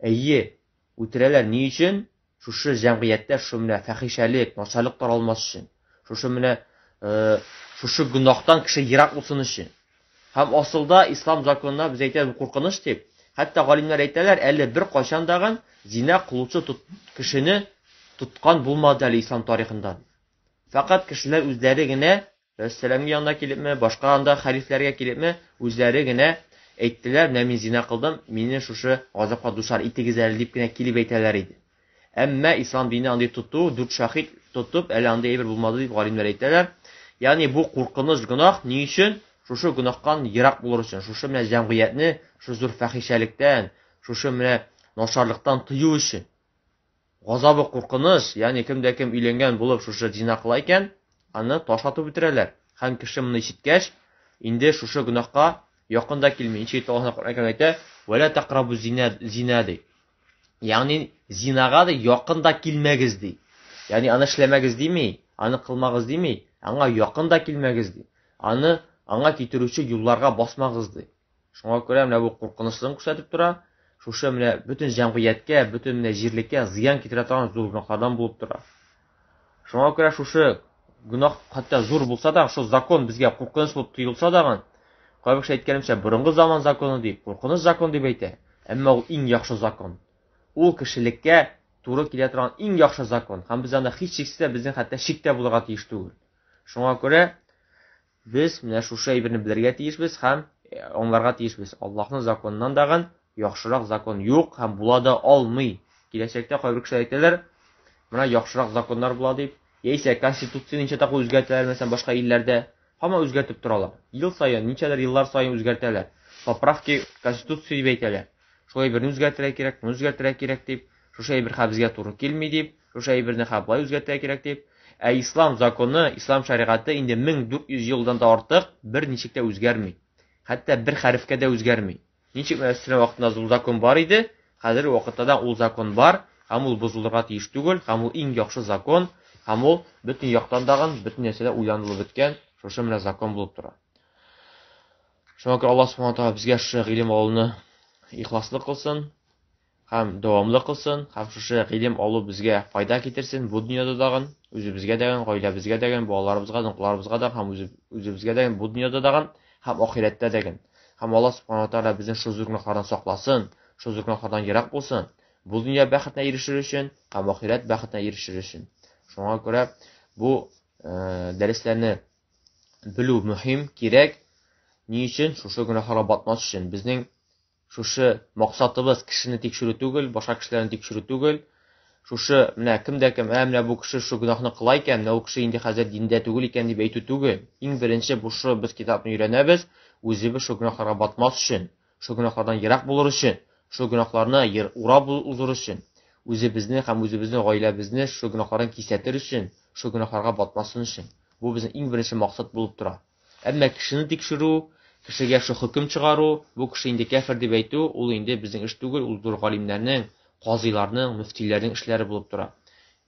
Әйе, үтерәләр ни өчен? Шушы җәмгыятьтә шушы менә фәхишәлек, начарлык таралмас өчен. Шушы менә шушы гөнаһтан кеше ерак булсын өчен. Һәм асылда ислам законына без әйтәбез куркыныч дип. Хәтта галимнәр әйтәләр, әле бер кайчан дагын зина кылучы кешене тоткан булмады әле ислам тарихында. Фәкать кешеләр үзләре генә Рәссәләмгә янына килепме, башка анда хәлифләргә килепме, үзләре генә әйттеләр, менә мин зина кылдым, мине шушы газапка дучар итегез әле дип кенә килеп әйтәләр иде. Әмма ислам дине андый тоту, дүрт шахид тотып, әле андый әйбер булмады дип галимнәр әйтәләр. Ягъни бу куркыныч гөнаһ ни өчен? Шушы гөнаһтан ерак булыр өчен, шушы менә җәмгыятьне шушы зур фәхишәлектән, шушы менә начарлыктан тыю өчен. Газабы куркыныч, ягъни кем дә кем өйләнгән булып шушы зина кыла икән, аны ташлатып үтерәләр. Һәм кеше моны ишеткәч, инде шушы гөнаһка якын да килми. Ничек итеп Аллаһ Коръән әйтә, "Вәлә тақрабу зина", зина ди. Ягъни зинага да якын да килмәгез ди. Ягъни аны эшләмәгез дими, аны кылмагыз дими, аңа якын да килмәгез ди. Аны аңа китерүче юлларга басмагыз ди. Шуңа күрә менә бу куркынычлыгын күрсәтеп тора. Шушы менә бөтен җәмгыятькә, бөтен менә җирлеккә зыян китерә торган зур гөнаһлардан булып тора. Шуңа күрә шушы гөнаһ хәтта зур булса да, шул закон безгә куркыныч булып тоелса да, кайбер кеше әйткәнемчә, борынгы заман законы дип, куркыныч закон дип әйтә. Әмма ул иң яхшы закон. Ул кешелеккә туры килә торган иң яхшы закон. Һәм без анда һичшиксез дә безнең хәтта шик тә булырга тиеш түгел. Шуңа күрә без менә шушы әйберне белергә тиешбез һәм аңларга тиешбез. Аллаһның законыннан дагын яхшырак закон юк һәм була да алмый. Киләчәктә кайбер кешеләр әйтәләр, менә яхшырак законнар була дип, яисә конституцияне ничә тапкыр үзгәртәләр, мәсәлән, башка илләрдә. Һаман үзгәртеп торалар. Ел саен, ничәдер еллар саен үзгәртәләр. Поправки конституции дип әйтәләр. Шул әйберне үзгәртергә кирәк, моны үзгәртергә кирәк дип, шушы әйбер хә безгә туры килми дип, шушы әйберне хә болай үзгәртергә кирәк дип. Ә ислам законы, ислам шәригате инде 1400 елдан да артык бер ничек тә үзгәрми. Хәтта бер хәрефкә дә үзгәрми. Ничек менә Сөннә вакытында ул закон бар иде, хәзерге вакытта да ул закон бар, һәм ул бозылырга тиеш түгел, һәм ул иң яхшы закон, һәм ул бөтен яктан дагын, бөтен нәрсәдә уйланылып беткән шушы менә закон булып тора. Шуңа күрә Аллаһ Субхану тәгалә безгә шушы гыйлем алуны ихласлы кылсын һәм дәвамлы кылсын, һәм шушы гыйлем алу безгә файда китерсен бу дөньяда дагын, үзебезгә дәген, гаиләбезгә дәген, балаларыбызга, оныкларыбызга да һәм үзебезгә дәген бу дөньяда дагын һәм ахирәттә дәген. Һәм Аллаһ Субхану тәгалә безне шул зур гөнаһлардан сакласын, шул зур гөнаһлардан ерак булсын. Бу дөнья бәхетенә ирешер өчен һәм ахирәт бәхетенә ирешер өчен. Шуңа күрә бу дәресләрне белү мөһим, кирәк. Ни өчен? Шушы гөнаһларга батмас өчен. Безнең шушы максатыбыз кешене тикшерү түгел, башка кешеләрне тикшерү түгел. Шушы менә кем дә кем, ә менә бу кеше шу гөнаһны кыла икән, менә ул кеше инде хәзер диндә түгел икән дип әйтү түгел. Иң беренче бу шу без китапны өйрәнәбез. Үзебез шул гөнаһларга батмас өчен, шул гөнаһлардан ерак булыр өчен, шул гөнаһларны урап узыр өчен, үзебезне һәм үзебезнең гаиләбезне шул гөнаһлардан кисәтер өчен, шул гөнаһларга батмасын өчен. Бу безнең иң беренче максат булып тора. Әмма кешене тикшерү, кешегә шул хөкем чыгару, бу кеше инде кәфер дип әйтү, ул инде безнең эш түгел, ул зур галимнәрнең, казыйларның, мөфтиләрнең эшләре булып тора.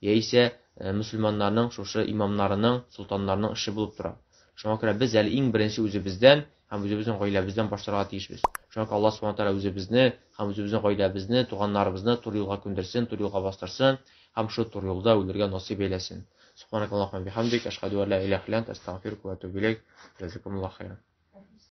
Яисә мөселманнарның шушы имамнарының, солтаннарның эше булып тора. Шуңа күрә без әле иң беренче үзебездән һәм үзебезнең гаиләбездән башларга тиешбез. Шуңа күрә Аллаһ субхана тәгалә үзебезне һәм үзебезнең гаиләбезне, туганнарыбызны туры юлга күндерсен, туры юлга бастырсын һәм шул туры юлда үлергә насыйп әйләсен. Субханакаллахумма бихамдик, ашһаду ан ла илаһа илля анта, астагфирука ва атубу илейк. Җазакумуллаһу хайран.